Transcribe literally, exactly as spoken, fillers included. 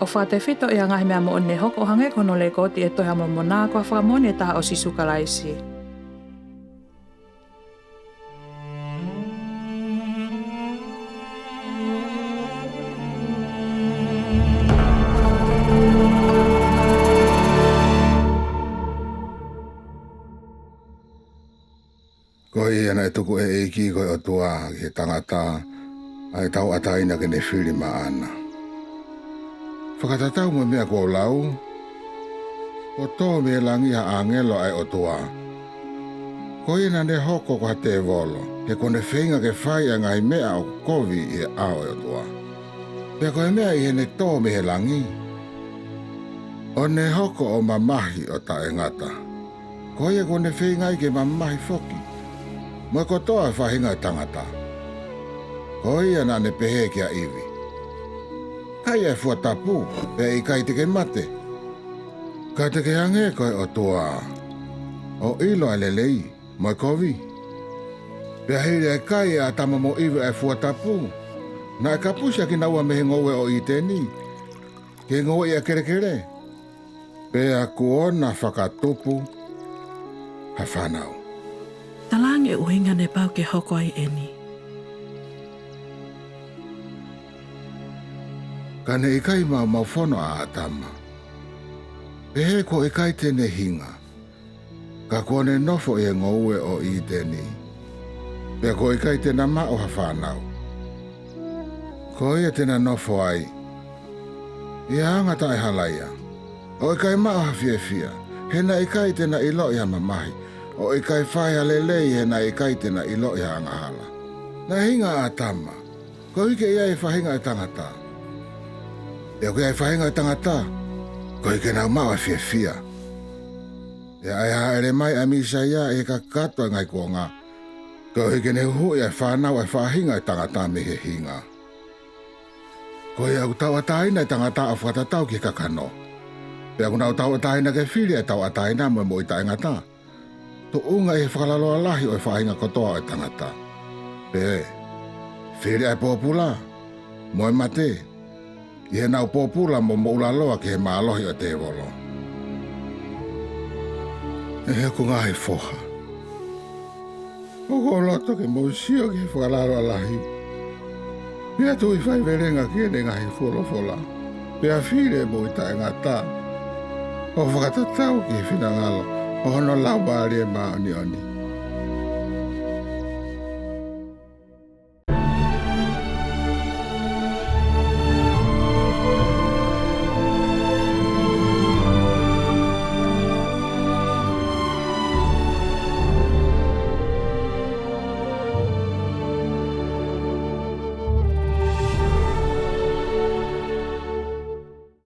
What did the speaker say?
ʻo fakatefito ʻi he ngaahi meʻa moʻoni ne hoko ʻo hangē ko hono lekooti ʻi he Tohi ʻa Molomoná, ko ha fakamoʻoni ʻe taha ʻo Sīsū Kalaisi. Ko ia naʻe tuku ʻe he ʻEiki ko e ʻOtuá ki he tangatá ʻa e tauʻatāina ke ne fili maʻana. Fakatatau mo e meʻa kuó u laú, kuo tō mei he langí ha ʻāngelo ʻa e ʻOtuá. Ko ia naʻá ne hoko ko ha tēvolo, he kuó ne feinga ke fai ʻa e ngaahi meʻa ʻoku kovi ʻi he ʻao ʻo e ʻOtuá. Pea ko e meʻa ʻi heʻene tō mei he langí, ʻo ne hoko ʻo mamahi ʻo taʻengata, ko ia kuó ne feinga ai ke mamahi foki mo e kotoa e faʻahinga ʻo e tangatá. Ko ia naʻá ne pehē kia ʻIvi, Kai ʻa e fua tapú, pea ʻe ʻikai te ke mate. Ka te ke hangē ko e ʻOtuá, ʻo ʻilo ʻa e leleí mo e koví. Pea hili ʻa e kai ʻe ʻĀtama mo ʻIvi ʻa e fua tapú, naʻe kapusi ʻa kinaua mei he ngoue ʻo ʻĪtení ke ngoueʻi ʻa e kelekelé. Pea kuó na fakatupu ha fānau. Talaange e ʻuhinga ne pau ke hoko ai ʻení. Ka ne ʻikai maumaufono ʻa ʻĀtama, pehē kuo ʻikai te ne hinga, ka kuó ne nofo ʻi he ngoue ʻo ʻĪtení, pea kuo ʻikai te na maʻu ha fānau. Ko ia te na nofo ai ʻi ha anga taʻehalaia, ʻo ʻikai maʻu ha fiefia, he naʻe ʻikai te na ʻiloʻi ha mamahi, ʻo ʻikai fai ha lelei, he naʻe ʻikai te na ʻiloʻi ha angahala. Naʻe hinga ʻa ʻĀtama, koeʻuhi ke ʻi ai e faʻahinga ʻo e tangatá. Pea ʻoku ʻi ai e faʻahinga ʻo e tangatá, koeʻuhi ke nau maʻu ʻa e fiefia. Pea ʻe hāʻele mai ʻa e Mīsaiá ʻi he kakato ʻo e ngaahi kuongá, koeʻuhi ke ne huhuʻi ʻa e fānau ʻa e faʻahinga ʻo e tangatá mei he hingá. Ko ia ʻoku tauʻatāina e tangatá ʻo fakatatau ki he kakanó, pea ʻoku nau tauʻatāina ke fili ʻa e tauʻatāiná mo e moʻui taʻengatá, tuʻunga ʻi he fakalaloa lahi ʻo e faʻahinga kotoa ʻo e tangatá. Pea ʻe fili ʻa e pōpulá mo e maté, ʻi heʻenau pōpula mo moʻulaloa ki he mālohi ʻo e tēvoló. ʻE hoku ngaahi foha, ʻoku ou loto ke mou sio ki he fakalaloa lahí, pea tui faivelenga ki heʻene ngaahi folofolá, pea fili e moʻui taʻengatá, ʻo fakatatau ki he finangalo ʻo hono Laumālie Māʻoniʻoní.